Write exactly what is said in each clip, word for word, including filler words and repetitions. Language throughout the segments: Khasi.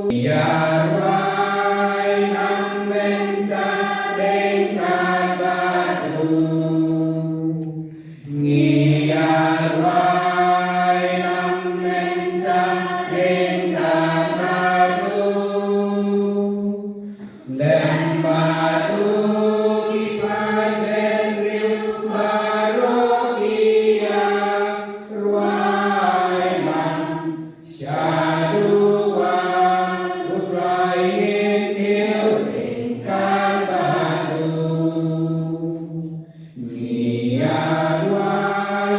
Ïa rwai lang mynta ryngkat bad u. Ngi ïa rwai lang mynta ryngkat bad u. Lem bad u ki paid bynriew baroh ki ïa rwai lang. Shaduh U Trai ngin kiew ryngkat bad u. Ngi ïa rwai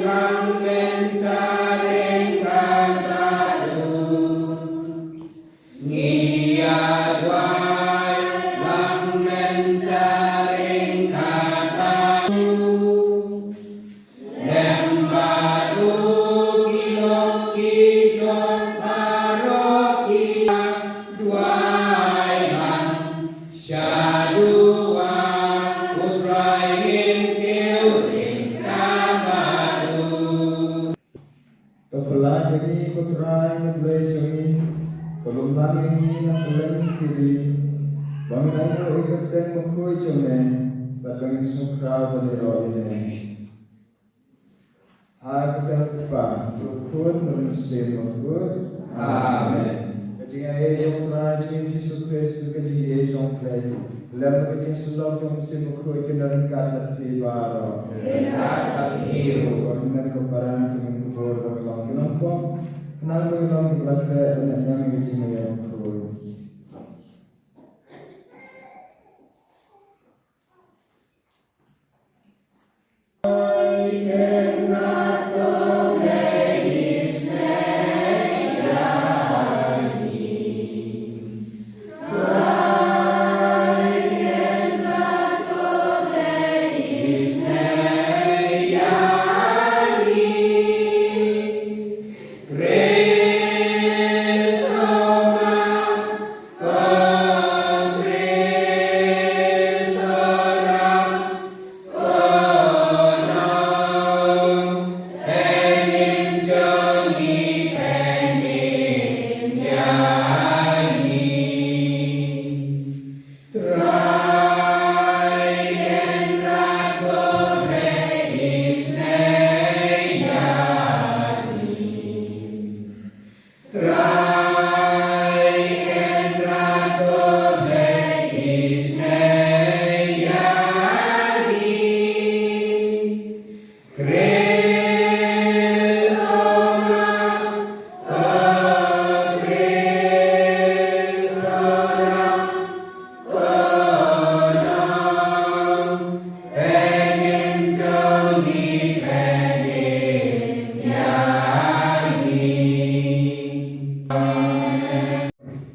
lang mynta ryngkat bad u. Ngi ïa rwai lang mynta ryngkat bad u. Lem bad u ki lok ki jong baroh ki ïa rwai lang. Shaduh U Trai ngin kiew ryngkat bad u. To pynlait ïa ngi ko Trai U Blei jong ngi, to lum lang ïa ngi na ka liang jong ki ri, ba ngin ïoh ïa ka kyrteng bakhuid jong me, bad ba ngin sngewkhraw ban ïaroh ïa me. Ha ka kyrteng u Kpa, u Khun bad u Mynsiem Bakhuid. Amen. Ka jingaiei jong U Trai jong ngi Jisu Khrist, ka jingaiei jong U Blei, lem bad ka jingsyllok jong u Mynsiem Bakhuid kin don ryngkat bad phi baroh. Ryngkat bad phi ruh. Ko Hynmen ko Paran, to ngin kyrkhu bad ka long ki nongpop, khnang ba ngin long kiba lah ban ïaid ïa ka jingaiei bakhuid.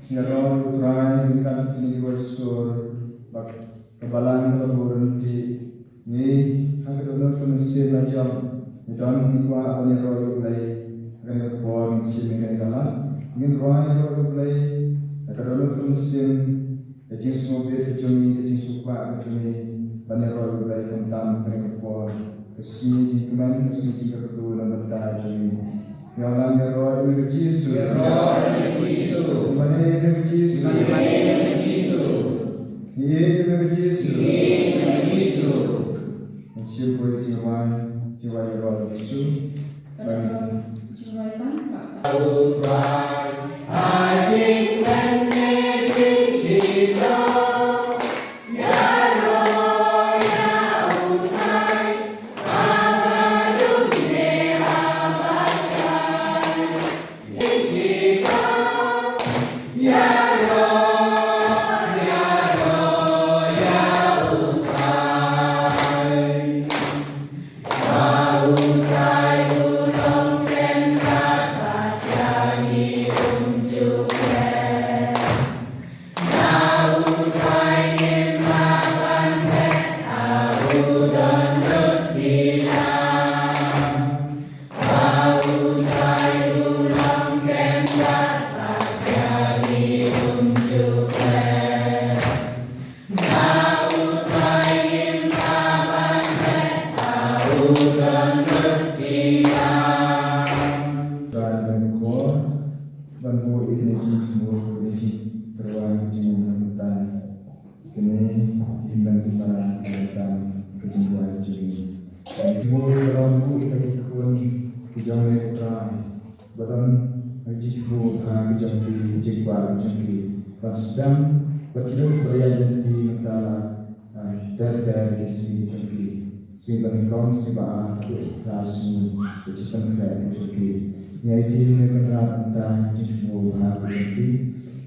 Ïaroh ïa U Trai ryngkat bad kine kiba ïasur, ba ka balang ka la buh ryntih. Ngi ha ka dohnud ka mynsiem la jong, ngi don ngi kwah ban ïaroh ïa U Blei. Ha kane ka por ngin shim ïa kane ka lad, ngin rwai ïaroh ïa U Blei. Ha ka dohnud ka mynsiem, ka jingsngewbit ka jong ngi, ka jingsngewkwah ka jong ngi ban ïaroh ïa U Blei khamtam ha kane ka por. Ka sngi jingkmen, ka sngi jingkyrkhu na ka bynta jong ngi. Ïa ngan ïaroh ïa me ko Jisu. Ïaroh ïa me ko Jisu. Mane ïa me ko Jisu. Mane ïa me ko Jisu. Ïeit ïa me ko Jisu. Ïeit ïa me ko Jisu. Ngan shim ïa ka jingrwai, jingrwai ïaroh ïa u Jisu. Amen. Jingrwai tang sngewbha. Ban buh ïa kine ki jingthmu. jong ki, jingkwah jong ki. Ban sdang bad ki lok ba ïaid lynti mynta la, ah, ter ter ki sngi jong ki. Sngi ba nyngkong, sngi ba ar, haduh kata sngi ba shiphew jong ki. Ngi aiti ïa me Kynrad mynta jingthmu ba bha jong ki.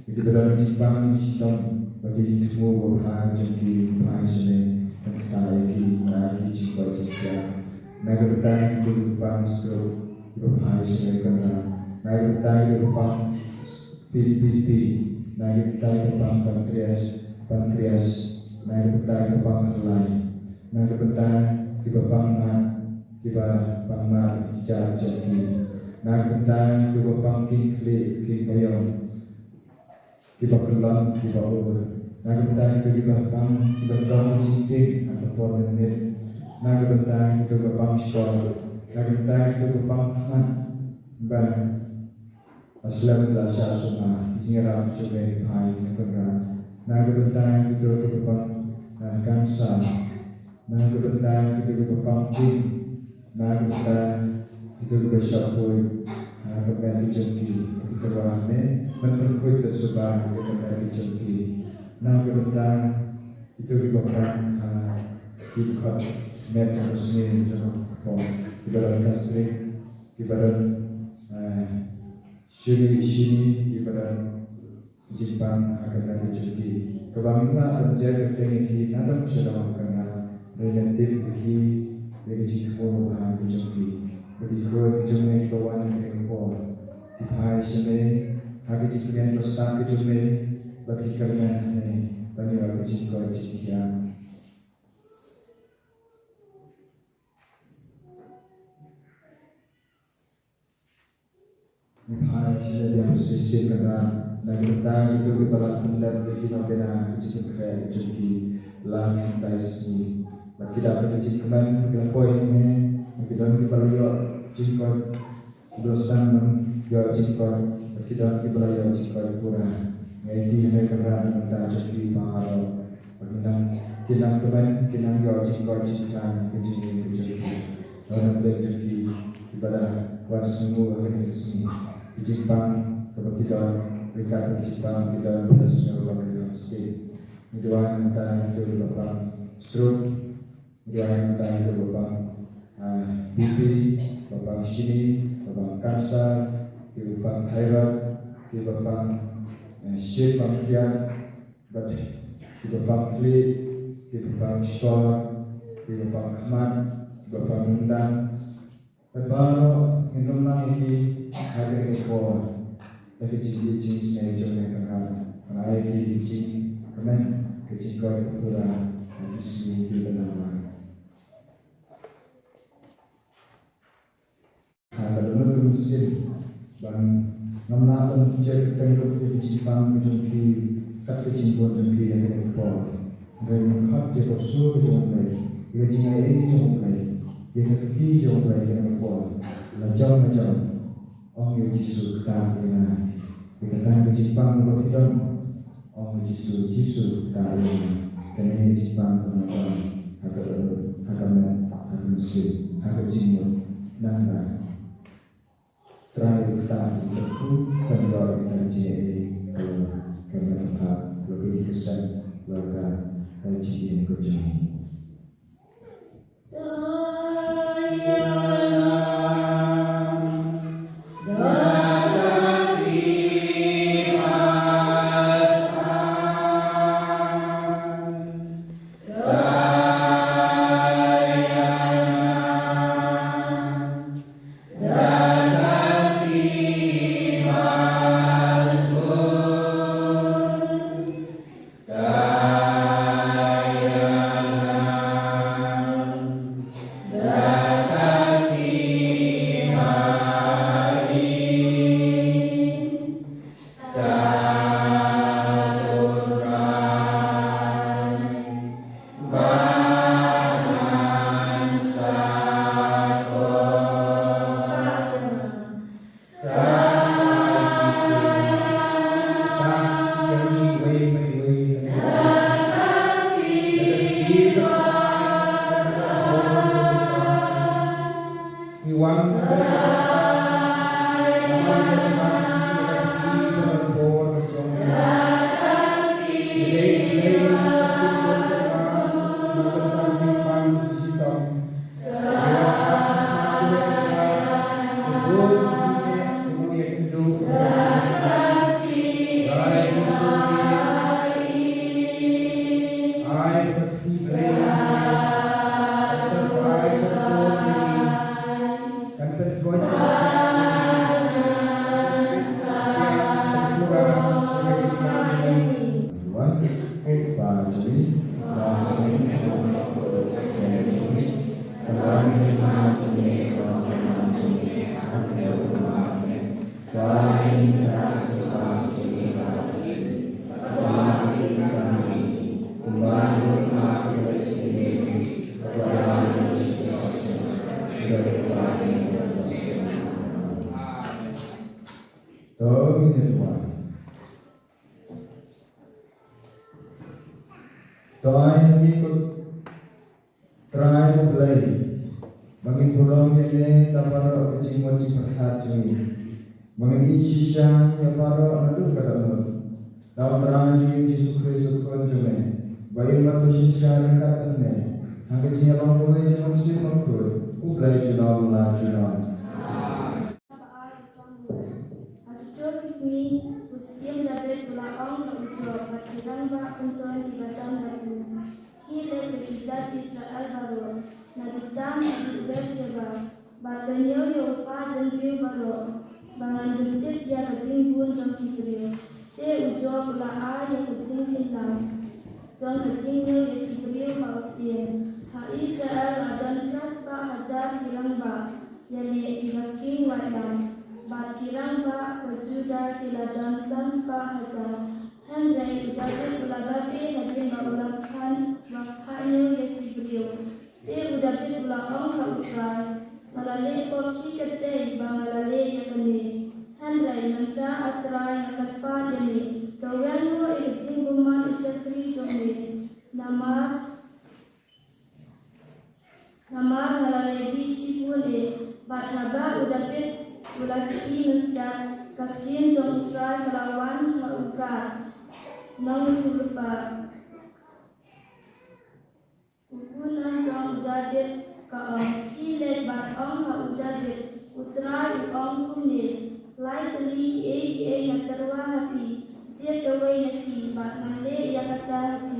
Ïa kiba don jingpang, jingshitom bad ki jingthmu ba bha jong ki, phai sha me. Kynta ïa ki na ki jingkoit jingkhiah. Na ka bynta kito kiba pang stroke, kiba phai sha me Kynrad. Na ka bynta kito kiba pang P P P, na ka bynta kiba pang pancreas, pancreas, na ka bynta kiba pang halai, na ka bynta kiba pang mad, kiba pang mad ki jait jong ki, na ka bynta kiba pang king khlieh, king maïong, kiba kyllon, kiba ur, na ka bynta kito kiba pang, kiba pang jingtieng ha ka por mynmiet, na ka bynta kito kiba pang shkor, na ka bynta kito kiba pang khmat, ban slem la shah sumar, ki jingïarap jong me phai na Kynrad. Na ka bynta kito kiba pang, ah, cancer. Na ka bynta kito kiba pang king. Na ka bynta kito kiba shah khuid ha ka met ka jong ki. Kito ba me, men pynkhuid bad sumar ha ka met ka jong ki. Na ka bynta kito kiba pang, ah, ki khot met jong ka sngi jong ka por. Kiba don gastric, kiba don, eh, shini, shini, kiba don jingpang ha ka met ka jong ki. Kaba ngim lah ban jer kyrteng ïa ki na dong sha dong ha ka met. Hynrei ngan tip ïa ki ïa ka jingthmu ha ka jong ki. Ba ki khun ka jong me kiba wan ha kane ka por, ki phai sha me ha ka jingpynïaid bastad ka jong me, bad ki kyrmen ha me ban ïoh ka jingkoit jingkhiah. Ngi phai sha ïing shisien Kynrad, na ka bynta kito kiba la pyndep ïa ki nongpynïaid ka jingkyrkhu jong ki lang lai sngi. Bad ki dap da ka jingkmen, ki la poi hangne, bad ki don kiba la ïoh jingkoit, kiba la sdang ban ïoh jingkoit, bad ki don kiba la ïoh jingkoit pura. Ngi aiti hangne Kynrad na ka bynta jong ki baroh. Bad ki nang, ki nang kmen, ki nang ïoh jingkoit jingkhlaiñ ha ka jingim ka jong ki. Lada pdeng jong ki, kiba la wan sngewnguh ha kane ka sngi, ka jingpang kaba ki don, ryngkat ka jingpang ki don, ki la sngew ba ki don state. Ngi duwai mynta ïa kito kiba pang stroke, ngi duwai mynta ïa kito kiba pang, ah, B P, kiba pang shini, kiba pang cancer, kiba pang thyroid, kiba pang, eh, shit pancreas, bad kiba pang khlieh, kiba pang shkor, kiba pang khmat, kiba pang ryndang. Bad baroh ngin ym nang ïa ki ha kane ka por da ka jingdih jingsnei jong me Kynrad. Ban ai ïa ki ka jingkmen, ka jingkoit ka pura ha ki sngi kiba nang wan. Ha ka dohnud ka mynsiem ba ngam lah ban jer kyrteng ruh ïa ka jingpang ka jong ki, kat ka jingbun jong ki ha kane ka por. Hynrei ngin khot ïa ka sur ka jong U Blei, ïa ka jingaiei ka jong U Blei, ïa ka kti jong U Blei ha kane ka por. La jong la jong, ong ïa U Jisu, ktah ïa nga. Ïa kata ka jingpang kaba phi don, ong Jisu, Jisu, ktah ïa nga. Kane ka jingpang kaba nga don ha ka dohnud, ha ka met, ha ka mynsiem, ha ka jingmut. Nang ba Trai u ktah ïa ka kyrkhu, kan ïoh ïa ka jingaiei, ka met ka phad, ka jingkyrkhu, ka ka jingim ka jong ngi. To ngin ïa duwai. To ai ha ngi ko Trai U Blei ba ngin burom ïa me na baroh ka jingmut jingpyrkhat jong ngi, ba ngin ïeit shisha ïa baroh naduh ka dohnud. Da U Trai jong ngi Jisu Khrist U Khun jong me, ba ïa me to shisha ryngkat bad me ha ka jingïalong kawei jong U Mynsiem Bakhuid, U Blei junom la junom. Amen. Ha kito ki sngi, u Syiem Dabid u la ong ha u Joab bad ki rangbah kynton kiba don bad u, khie leit sha ki jait Israel baroh, na Dotan haduh Beersheba, bad kynnoh ïa u kpa bynriew baroh ba ngan pyntip ïa ka jingbun jong ki briew. Te u Joab u la ai ïa ka jingkynmaw jong ka jingkynnoh ïa ki briew ha u syiem. Ha Israel la don phra spah hajar ki rangbah ïaleh kiba king waitlam, bad ki rangbah ka Judah ki la don san spah hajar. Hynrei u Dabid u la babe hadien ba u la khan ba kha ñiew ïa ki briew. Te u Dabid u la ong ha u Trai, nga la leh pop shi kynthei ba nga la leh ïa kane. Hynrei mynta A Trai nga kyrpad ïa me, to wan ruh ïa ka jingbymman u shakri jong me. Namar Namar nga la leh bih shibun eh. Bad haba u Dabid u la kti mynstep, ka ktien jong U Trai ka la wan ha u Gad, nongïathuhlypa. U khun jong u Dabid ka ong, khie leit bad ong ha u Dabid, U Trai u ong kumne, lai tylli kiei kiei nga tyrwa ha phi, jied kawei na ki bad ngan leh ïa kata ha phi.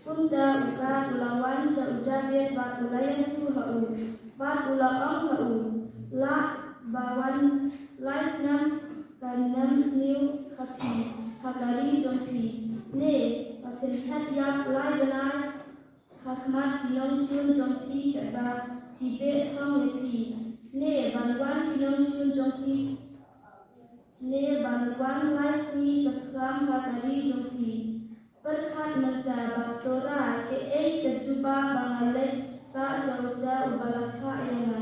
Kumta u Gad u la wan sha u Dabid bad u la ïathuh ha u, bad u la ong ha u, lah ba wan lai snem ka nemsniew ha phi ha ka ri jong phi. Ne, nga kynthait ïap lai bnai ha khmat ki nongshun jong phi katba ki beh thong ïa phi. Ne ban wan ki nongshun jong phi, ne ban wan lai sngi ka khlam ha ka ri jong phi. Pyrkhat mynta bad to rai kaei ka jubab ba nga leit rah sha uta uba la phah ïa nga.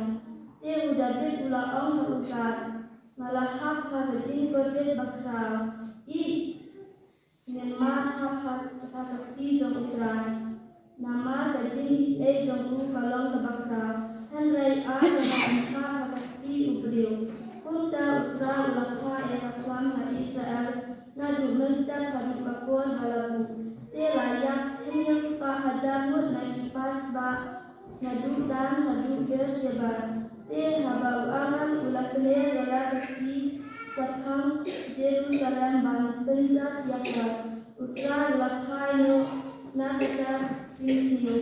Te u Dabid u la ong ha u Gad, nga la hap ha ka jingpyrdit bakhraw. Ïeit, ngin mad hap ha ka kti jong U Trai. Namar ka jingisynei jong u ka long kaba khraw, hynrei ai ba ngan phah ha ka kti u briew. Kumta U Trai u la phah ïa ka khlam ha Israel naduh mynstep haduh ka por ba la buh. Te la ïap hynñiew spah hajar ngut na ki paidbah naduh Dan haduh Beersheba. Te haba u Aaron u la kner ïa la ka kti shaphang Jerusalem ban pynjot ïa ka, U Trai u la phai noh na kata ka jingsniew.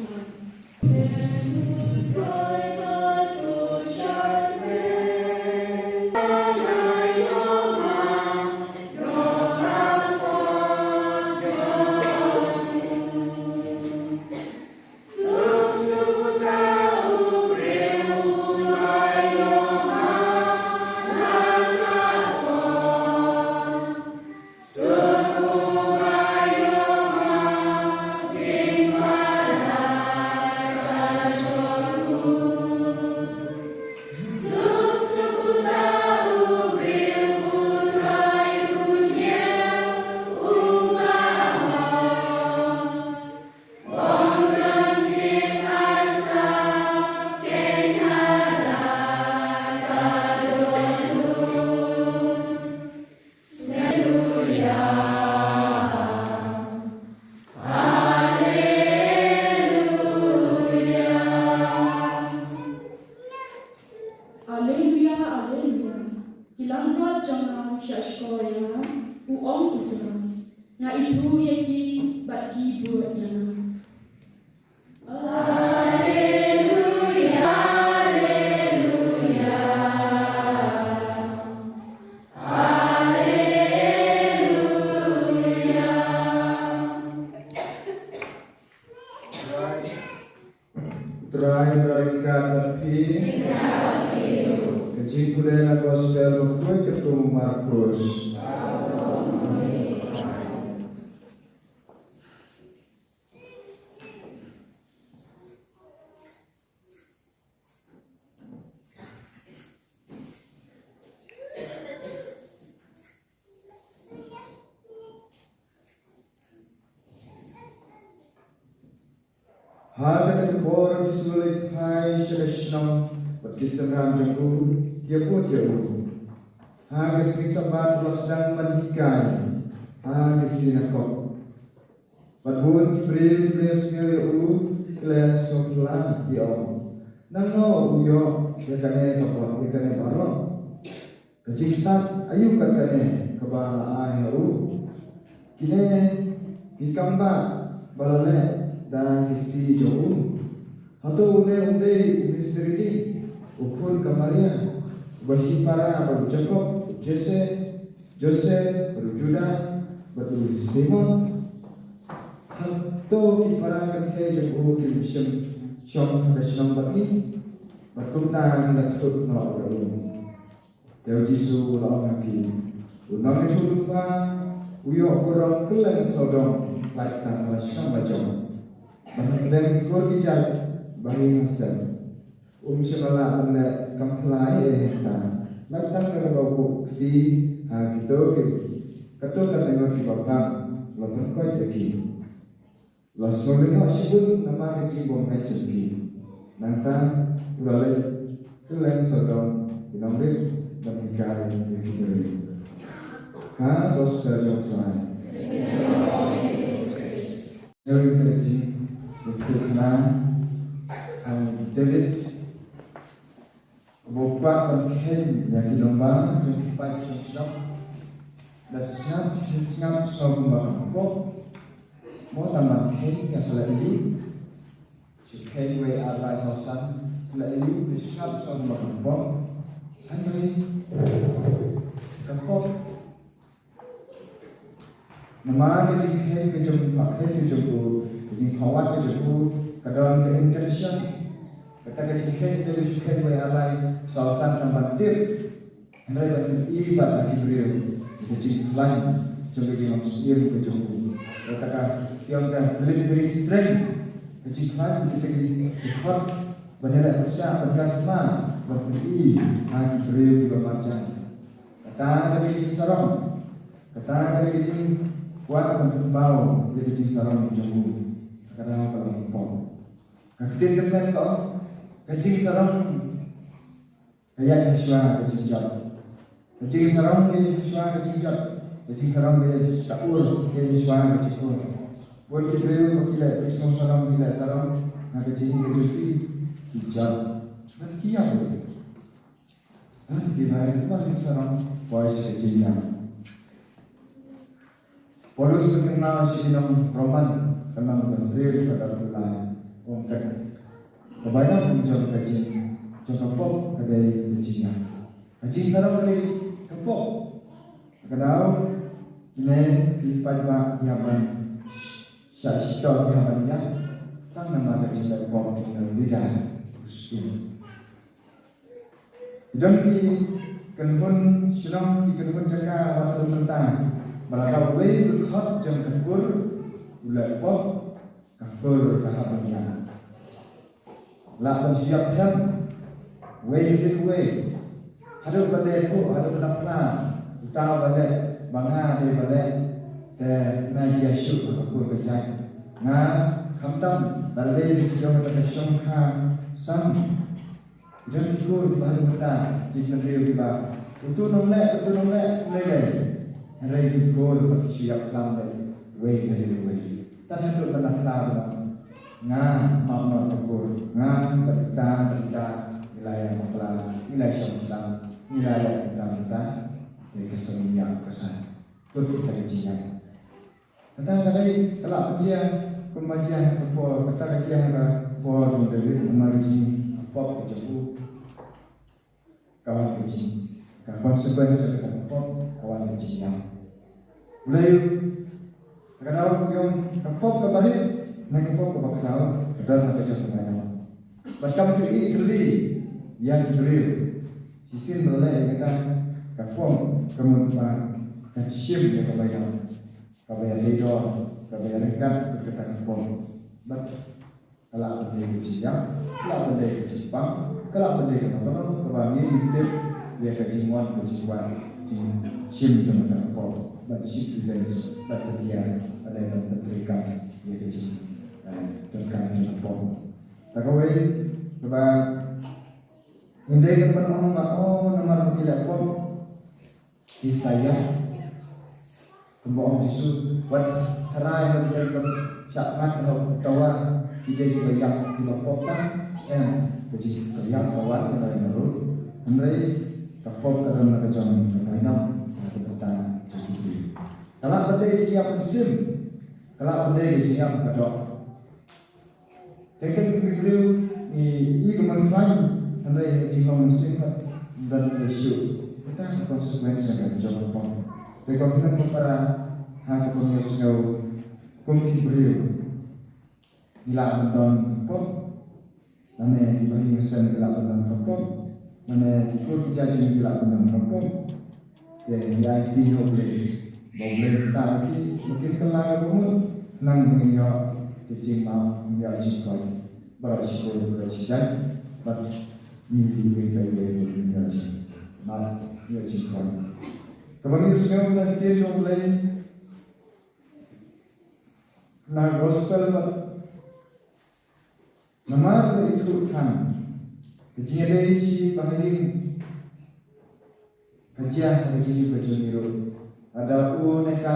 Haleluya, haleluya. Ki langbrot jong nga ki shahshkor ïa nga, u ong U Trai. Nga ithuh ïa ki bad ki bud ïa nga. Haleluya, haleluya. Haleluya. Trai ba ryngkat bad phi. Ka jingpule na gospel bakhuid katkum u Markus. Ha kata ka por u Jisu u la phai sha ka shnong bad ki synran jong u ki ïabud ïa u. Ha ka sngi Sabbath u la sdang ban hikai ha ka sinagog. Bad bun ki briew ki la ïohsngew ïa u, ki la ïasngewphylla, ki ong, "Nangno u ïoh ïa kane ka bor, ïa kane baroh? Ka jingstad aïu kat kane kaba la ai ha u? Kine ki kam ba la leh da ki kti jong u. Hato une um dei u mistri, u khun ka Maria, uba shipara bad u Jakob, u Jose, Joseph, bad u Judah, bad u Simon? Hato ki para kynthei jong u kim shym shong ha ka shnong bad ngi? Bad kumta ngi la thut noh ïa u." Te u Jisu u la ong ha ki, "U nongïathuhlypa u ïoh burom kylleng sawdong, lait tang la shnong la jong, bad hapdeng ki kur ki jait ba hi ha sem, um shym la lah ban leh kam phylla ei ei hangta, lait tang da kaba u buh kti ha kito ki, kato ka tnga kiba bang la pynkoit ïa ki." La sngewlyngngoh shibun namar ka jingbymngeit jong ki. Nangta u la leit kylleng sawdong ki nongrim ban hikai ïa ki briew. Ka gospel jong u Trai. Ngi ïohi ka jingïathuhkhana u David. Uba u kwah ban kheiñ ïa ki lyngba jong ki paid jong u shnong. Da sngap, sngap sngap kumba ka pop. Mo tang ban kheiñ ïa sa la ïohi. Shu kheiñ wei ar lai saw san, sa la ïohi, shu sngap sngap kumba ka pop. Hynrei ka pop. Namar ka jingkheiñ ka jong u, ka kheiñ ka jong u, ka jingkhawat ka jong u, ka don ka intention. Kata ka jingkheiñ ka jong u, kheiñ wei ar lai saw san tang ban tip. Hynrei ban pyni bad ha ki briew ka jingkhlaiñ jong ka jinglong syiem ka jong u. Kata ka, ki ong ka military strength, ka jingkhlaiñ, ka jingkhot ban ïaleh pyrshah, ban ïakhmat, ban pyni ha ki briew kiba marjan. Kata ka dei ka jingsarong. Kata ka dei ka jingkwah ban pynpaw ïa ka jingsarong jong u. Kata ka long ka pop. Ka ktien Kynthei ka ong, ka jingsarong ka ïaid shuwa ka jingjot. Ka jingsarong ka ïaid shuwa ka jingjot. Ka jingsarong ka ïaid, ka ur ka ïaid shuwa ka jingur. Bun ki briew ba ki leh, ki sngewsarong, ki leh sarong na ka jingim ka jong ki, ki jot. Bad ki ïap. Hynrei ki bai ba ki sarong poi sha ka jingïap. Paulus ka kynmaw sha ki nong Roman, ka nong Hynriew ka dap lai, ong kat, ka bainong jong ka jing, jong ka pop ka dei ka jingïap. Ka jingsarong ka dei ka pop. Ka daw kine ki paidbah ki hap ban shah shitom, ki hap ban ïap tang namar ka jingleh pop jong ka leader Khristan. Ki don ki kynhun shnong, ki kynhun jaka wat tu mynta ba lada uwei u dkhot jong ka kur u leh pop, ka kur ka hap ban ïap. Lah ban shu ïap them wei hadien wei. Haduh ba dei pop, haduh ba la phla, uta uba leh, ba nga dei ba leh, te nga jia shuh ha ka kur ka jait. Nga khamtam ba la dei jong kata ka shongkha sam. Ki don ki kur kiba ha ka bynta, ki kynriew kiba, utu nongleh, utu nongleh, nongleh. Hynrei ki kur ba ki shu ïap khlem leh wei hadien wei. Tad haduh ban da phla ba nga map noh ka kur, nga bad ita, bad ita ngi la ïa bakla, ngi la shong sam, ngi la leh kumta kumta. Hynrei ka song ïap ka san. Kut kita ki jingïap. Kata ka dei ka la pynjia kumba jia ha ka por, kata ka jia ha ka por jong u David, namar ka jingpop ka jong u ka wan ka jing, ka consequence jong kata ka pop ka wan ka jingïap. U la ïoh, ka daw ïoh ka pop kaba rit ne ka pop kaba khraw, ka don ha ka jong ka bainong. Bad kam ju ïohi thylli ïa ki briew. Shisien ba la leh ïa kata ka form ka mut ba ka shim ïa kaba ïap, kaba ïadei dor, kaba ïaryngkat bad kata ka form. Bad ka lah ban dei ka jingïap, ka lah ban dei ka jingpang, ka lah ban dei kaba kano kaba ngi tip ïa ka jingwan ka jingwan jingshim jong kata ka form. Bad shim ki lens bad ka diar, bad dei ban pyntreikam ïa ka jing, eh, donkam jong ka form. Ta kawei kaba ngim dei ban ong ba, oh, namar ba ki la pop ki sa ïap. Kumba ong Jisu, wat tharai ba ki dei ban shah ngat ha u tawa, ki dei kiba ïap kiba pop tang. Em, ka jingïap ka wan na rai na ruh. Hynrei ka pop ka don na ka jong ka bainong, na ka bynta jong ki briew. Ka lah ban dei jingïap mynsiem, ka lah ban dei jingïap ka doh. Teng teng ki briew ngi ïohi kumba khlaiñ, hynrei ha jinglong mynsiem pat ym don issue. Kata ka consequence jong ka jong ka pop. Te ko kynnoh ko para, ha kaba ngi ïohsngew kum ki briew, ngi lah ban don pop. Lane kiba ïing seng ki lah ban don ka pop. Lane ki kur ki jait jong ngi ki lah ban don ka pop. Te ngi aiti ïa U Blei ba U Blei un kyrkhu ïa ki, ba kin kylla ka bamut, khnang ba ngin ïoh ka jingmap, ngin ïoh jingkoit baroh shi kur, baroh shi jait. Bad ngi, ngi, ngi, ngi, ngin ïoh jingmap, ngin ïoh jingkoit. Kaba ngi sngew na ka ktien jong U Blei, na gospel, bad namar ba ithuh than ka jingïadei shi ba ha ïing ka jia ha ka jingim ka jong ngi ruh. Lada u ne ka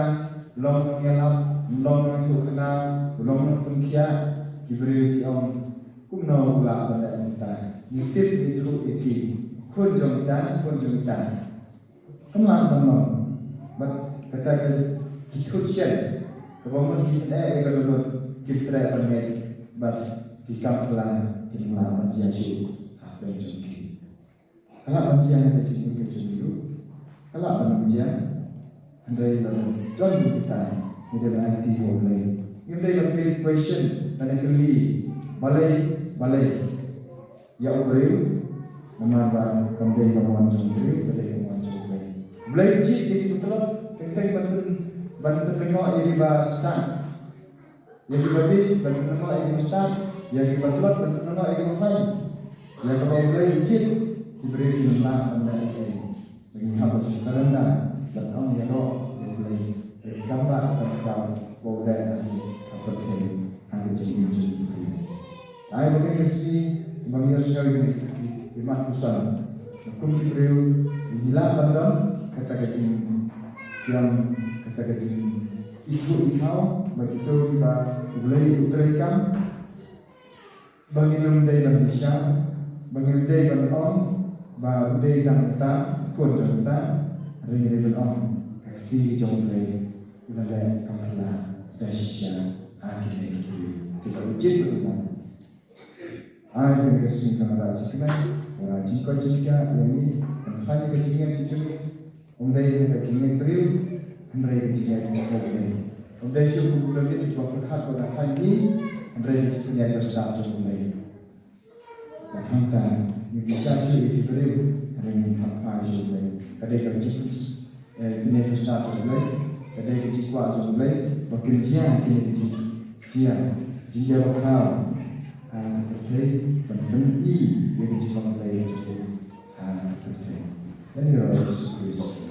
long nongïalap, long nongïathuhkhana, long nongpynkhiah, ki briew ki ong, kumno u lah ban leh kumta? Ngi tip ngi ithuh ïa ki, khun jong kita, khun jong kita. Kam lah ban long. Bad kata ka jingthoh shen, kaba mut ki pyneh ïa ka dohnud, ki treh ban ngeit, bad ki kam kylla, kin lah ban jia shuh hapdeng jong ki. Ka lah ban jia ha ka jingim ka jong ngi ruh. Ka lah ban ym jia. Hynrei lada jong ngi kita, ngi dei ban aiti ha U Blei. Ngim dei ban pynlong question, ban kylli balei, balei ïa u briew, namar ba kam dei ka mon jong u briew, ka dei ka mon jong U Blei. U Blei u jied ïa kiba tlot, teng teng ban pyn, ban pynlyngngoh ïa kiba stad. Ïa kiba bit ban pynlyngngoh ïa kiba stad, ïa kiba tlot ban pynlyngngoh ïa kiba khlaiñ. Ïa kaba U Blei u jied, ki briew kim lah ban leh ei ei. Ngi hap ban surrender, ban ong ïaroh ïa U Blei. Kam lah ban kdew ba U Blei ha ka pyrthei, ha ka jingim jong u briew. Ai ba ka sngi ba ngi ïohsngew ïa kine ki mat ki son. Kum ki briew ngi lah ban don kata ka jingpyang, kata ka jingithuh ithaw ba kito kiba U Blei u treikam. Ba ngin ym dei ban bishar, ba ngin ym dei ban ong ba u dei tang uta, u khun jong uta, hynrei ngin dei ban ong ka kti jong U Blei u la leh kam phylla da shisha ha kine ki briew kiba u jied bad u mon. Ai kane ka sngi kan wanrah jingkmen, wanrah jingkoit jingkhiah ïa ngi, kan khlaiñ ïa ka jingngeit ka jong ngi. Ym dei ha ka jingngeit briew, hynrei ka jingngeit jong U Blei. Ym dei shuh kum u David uba pyrkhat ba ka khlaiñ hi, hynrei ka jingpynïaid ba stad jong U Blei. Bad hangta ngim bishar shuh ïa ki briew, hynrei ngin phai sha U Blei. Ka dei ka jing, eh, pynïaid ba stad jong U Blei, ka dei ka jingkwah jong U Blei ba kin jia kine ki jing, jia, jingjia bakhraw ha ka pyrthei, ban pyni ïa ka jinglong Blei jong U Blei ha ka pyrthei. Lane ïa U Jisu Khrist.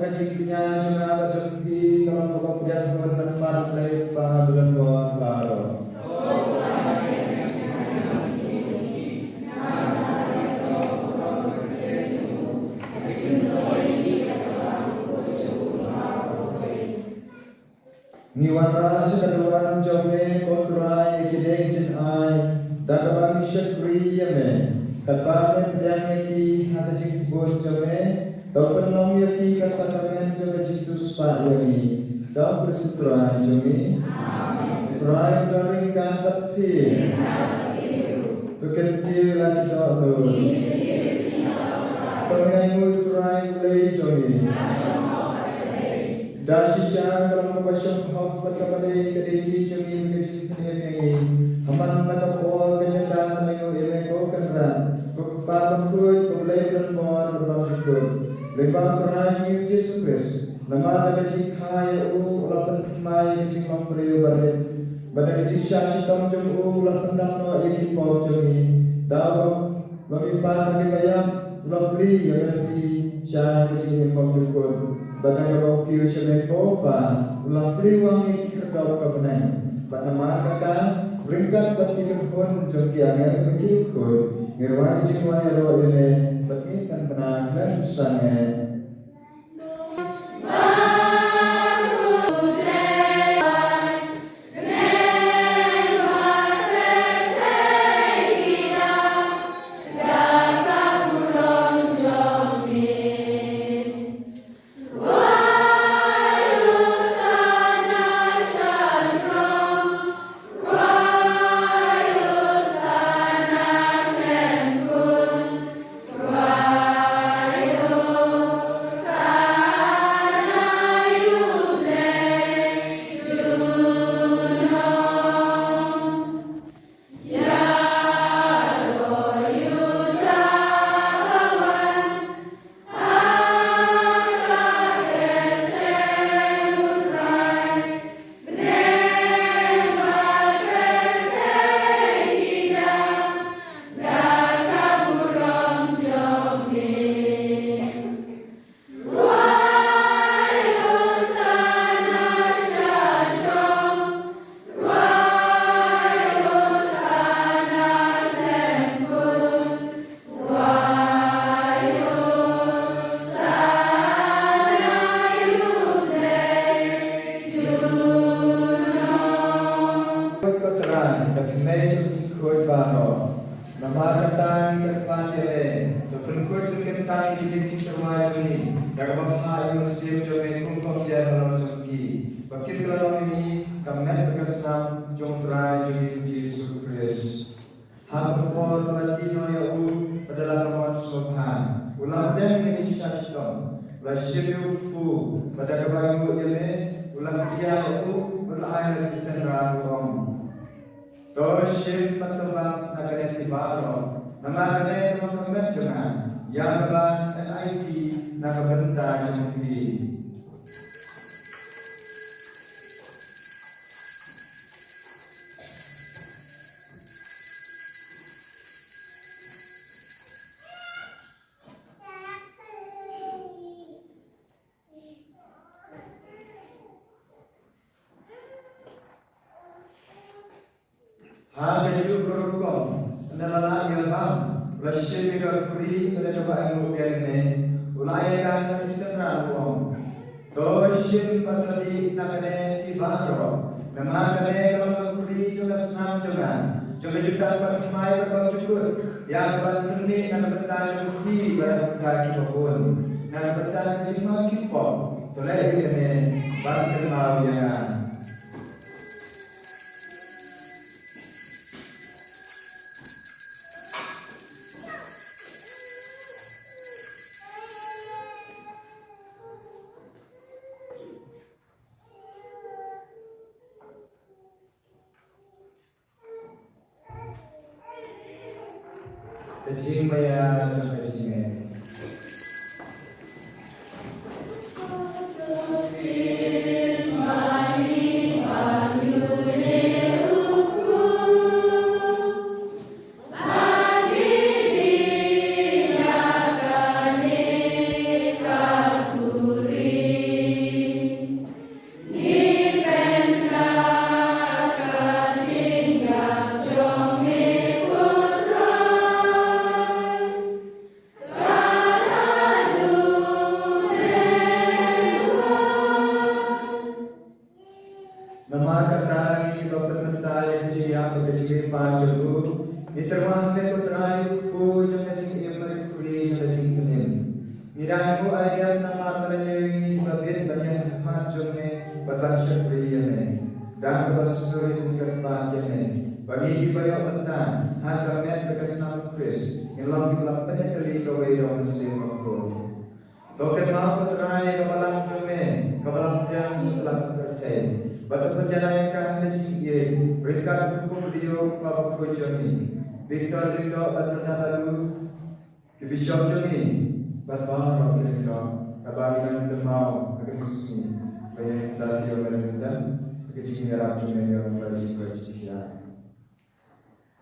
Ka jingkñia jong nga bad jong phi ka long kaba pdiang bha na ka bynta U Blei Kpa Badonbor baroh. Ngi wanrah sha ka duwan jong me ko Trai ïa ki dieng jynai, da kaba ngi shakri ïa me. Katba me pdiang ïa ki ha ka jingsbun jong me, to pynlong ïa ki ka sakramen jong ka jingsiewspah ïa ngi. Da U Khrist U Trai jong ngi. Trai U Trai ryngkat bad phi. To kyntiew la ki dohnud. To ngin ainguh ïa U Trai U Blei jong ngi. Da shisha ka long kaba shemphang bad kaba dei ka duty jong ngi, ka jingpynim ïa ngi. Ha man la ka por ka jaka ngi ainguh ïa me ko Kynrad, ko Kpa bakhuid, ko Blei badonbor bad bymjukut. Lyngba U Trai jong ngi U Jisu Khrist. Namar da ka jingkha ïa u, u la pynthymmai ïa ka jinglong briew barit. Bad da ka jingshah shitom jong u, u la pyndam noh ïa ki pop jong ngi. Da u ruh ba mih pat na kiba ïap, u la plie ïa ka lynti sha ka jingim bymjukut. Bad da kaba u kiew sha me ko Kpa, u la plie wang ïa ki khyrdop ka bneng. Bad namar kata, ryngkat bad ki kynhun jong ki angel bad ki riewkhuid, ngi rwai ka jingrwai ïaroh ïa me, bad ngi kynbna khlem sangeh. Khuid ko Trai, da phi mei jong ki khuid baroh. Namar kata ngi kyrpad ïa me, to pynkhuid pynkyntang ïa ki dieng ki tyrwa jong ngi da kaba bha ïa u mynsiem jong me, kum ka pdiang halor jong ki, ba kin kylla long ïa ngi ka met bad ka snam jong U Trai jong ngi U Jisu Khrist. Ha ka por ba la die noh ïa u bad da la ka mon sngewbha, u la pdiang ïa ka jingshah shitom, u la shim ïa u kpu, bad da kaba ainguh ïa me, u la pdiang ïa u, u la ai ha ki synran, u ong: To shim bad to bam na kane phi baroh, namar kane ka long ka met jong nga, ïa kaba ngan aiti na ka bynta jong phi. Ha kajuh ka rukom, hynda la lah ïa bam, u la shim ïa ka khuri, ka dei kaba ainguh biang ïa me, u la ai ïa ka ha ki synran, u ong: To shim bad to dih na kane phi baroh, namar kane ka long ka khuri jong ka snam jong nga, jong ka jutang bathymmai bad bymjukut, ïa kaban pynmih na ka bynta jong phi bad na ka bynta kiba bun, na ka bynta ka jingmap ki pop. To leh ïa kane ban kynmaw ïa nga. Ka jingmaïa jong ka jingngeit. Ïa ngi, ko Aïu, namar ba la ïoh ïa ngi ba bit ban ïaid ha khmat jong me bad ban shakri ïa me. Da kaba sngewrit ngi kyrpad ïa me ba ngi kiba ïoh bynta ha ka met bad ka snam u Khrist ngin long kiba la pynïatylli kawei da u Mynsiem Bakhuid. To kynmaw, ko Trai, ïa ka balang jong me kaba la pdiang satlak ka pyrthei, bad to pynjanai ïa ka ha ka jingïeit ryngkat u Kynrad Bakhuid jong ngi, Victor Lyngdoh bad Bernard Alu, ki bishop jong ngi bad baroh ki lyngdoh, kaba ngi dang kynmaw ha kane ka sngi ba ïa ngi la ïoh ban ïadon ha ka jingïarap jong me ïa ka jingkoit jingkhiah.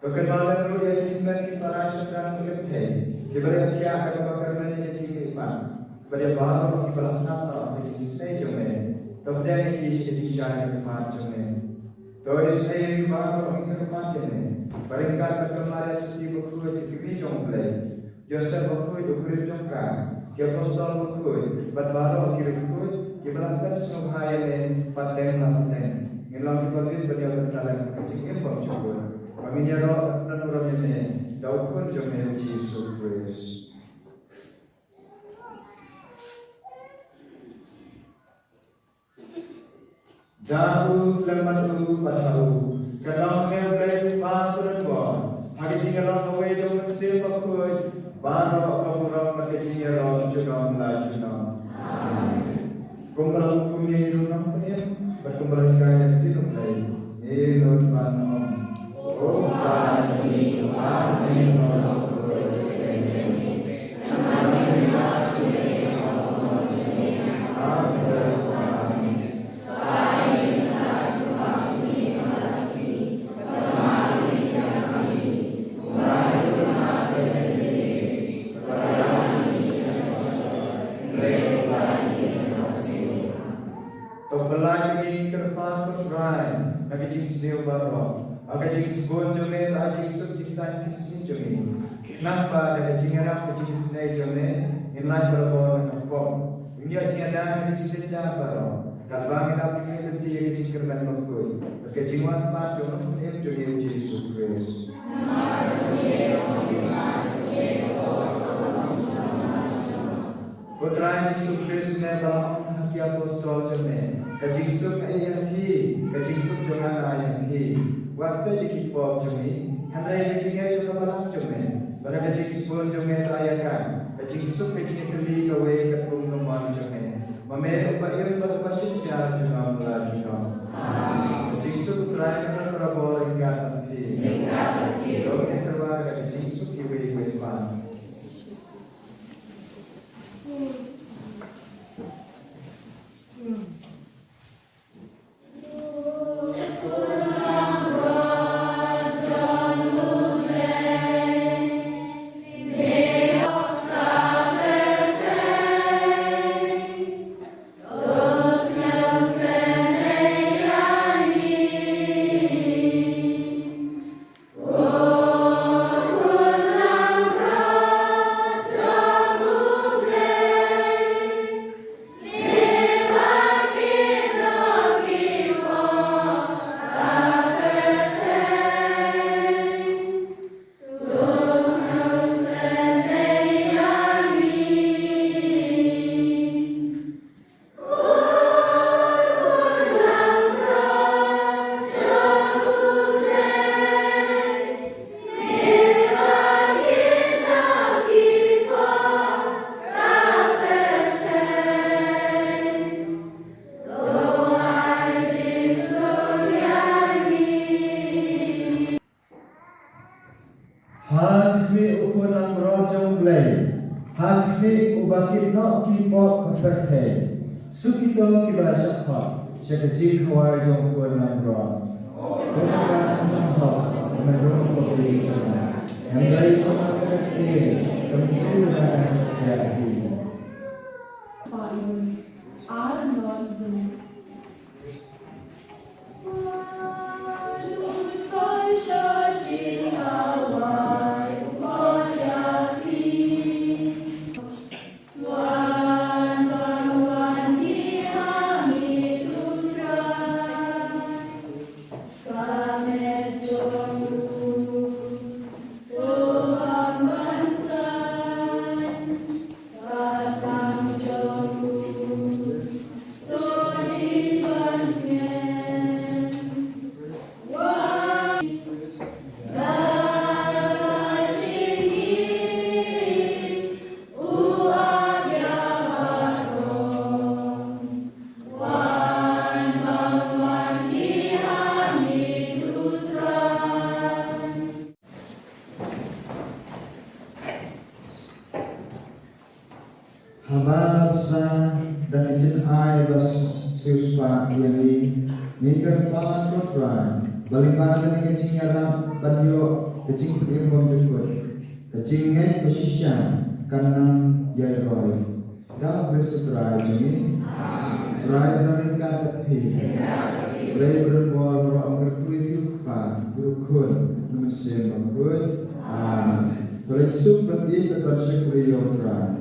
To kynmaw lem ruh ïa ki hynmen ki para shynrang ki kynthei kiba la thiah ha kaba kyrmen ïa ka jingmihpat, bad ïa baroh kiba la tap ha ka jingisynei jong me. To pdiang ïa ki sha ka jingshai ha khmat jong me. To isynei ïa ki baroh, ngi kyrpad ïa me ba ryngkat bad ka Maria Theisotti Bakhuid, ka kmie jong U Blei, Joseph Bakhuid u briew jong ka, ki apostol bakhuid bad baroh ki riewkhuid kiba la pynsngewbha ïa me pateng la pateng, ngin long kiba bit ban ïoh bynta lem ha ka jingim bymjukut, ba ngin ïaroh bad kyrmen burom ïa me da u Khun jong me U Jisu Khrist. Da u, lem bad u, bad ha u, ka long U Blei Kpa Bahaduh, ha ka jingïalong kawei jong U Mynsiem Bakhuid, baroh ka burom bad ka jingïaroh junom la junom. Amen. Kumba la hukum ïa ngi ruh ngi pynïap, bad kumba la hikai ïa ngi da U Blei, ngin nud ban ong: O Kpa jong ngi, uba ha bneng, to pyllait ïa ngi, ngi kyrpad, ko Trai, na ka jingsniew baroh, ha ka jingsbun jong me, ha ka jingsuk jingsaiñ ki sngi jong ngi. Khnang ba da ka jingïarap ka jingisynei jong me, ngin lait barabor na ka pop, ngin ïoh jingïada na ka jingjynjar baroh, katba ngin ap, ngin lynti ïa ka jingkyrmen bakhuid bad ka jingwan pat jong U Nongpynim jong ngi U Jisu Khrist. Ko Trai Jisu Khrist, me ba la ong ha ki apostol jong me: Ka jingsuk nga ai ha phi, ka jingsuk jong nga nga ai ha phi. Wat peit ïa ki pop jong ngi, hynrei ka jingngeit jong ka balang jong me, bad ha ka jingsbun jong me to ai ïa ka ka jingsuk, ka jingïatylli kawei katkum ka mon jong me, ma me uba im bad uba shynshar junom la junom. Ka jingsuk U Trai ka don barabor ryngkat bad phi. Ïa ka jingsuk iwei iwei pat. Ha khmih u Khun langbrot jong U Blei, ha khmih uba kit noh ki pop ka pyrthei. Suk ito kiba la shah khot sha ka jingkhawai jong u Khun langbrot. Ko Trai, nga sngewhok ban rung ha ka pawei jong me, hynrei sngewbha ïa kata ka kti, kam shu ban ïa hi. Haba la bsa da ka jingai ba siewspah ïa ngi, ngi kyrpad, ko Trai, ba lyngba kane ka jingïarap ban ïoh ka jingpynim bymjukut, ka jingngeit bashisha kan nang ïai roi. Da U Khrist U Trai jong ngi. Trai ba ryngkat bad phi, Trai ba rit bor, baroh ym kyrkhu ïa phi, U Kpa, U Khun, U Mynsiem Bakhuid. Amen. To leit suk ban ïeit bad ban shakri ïa U Trai.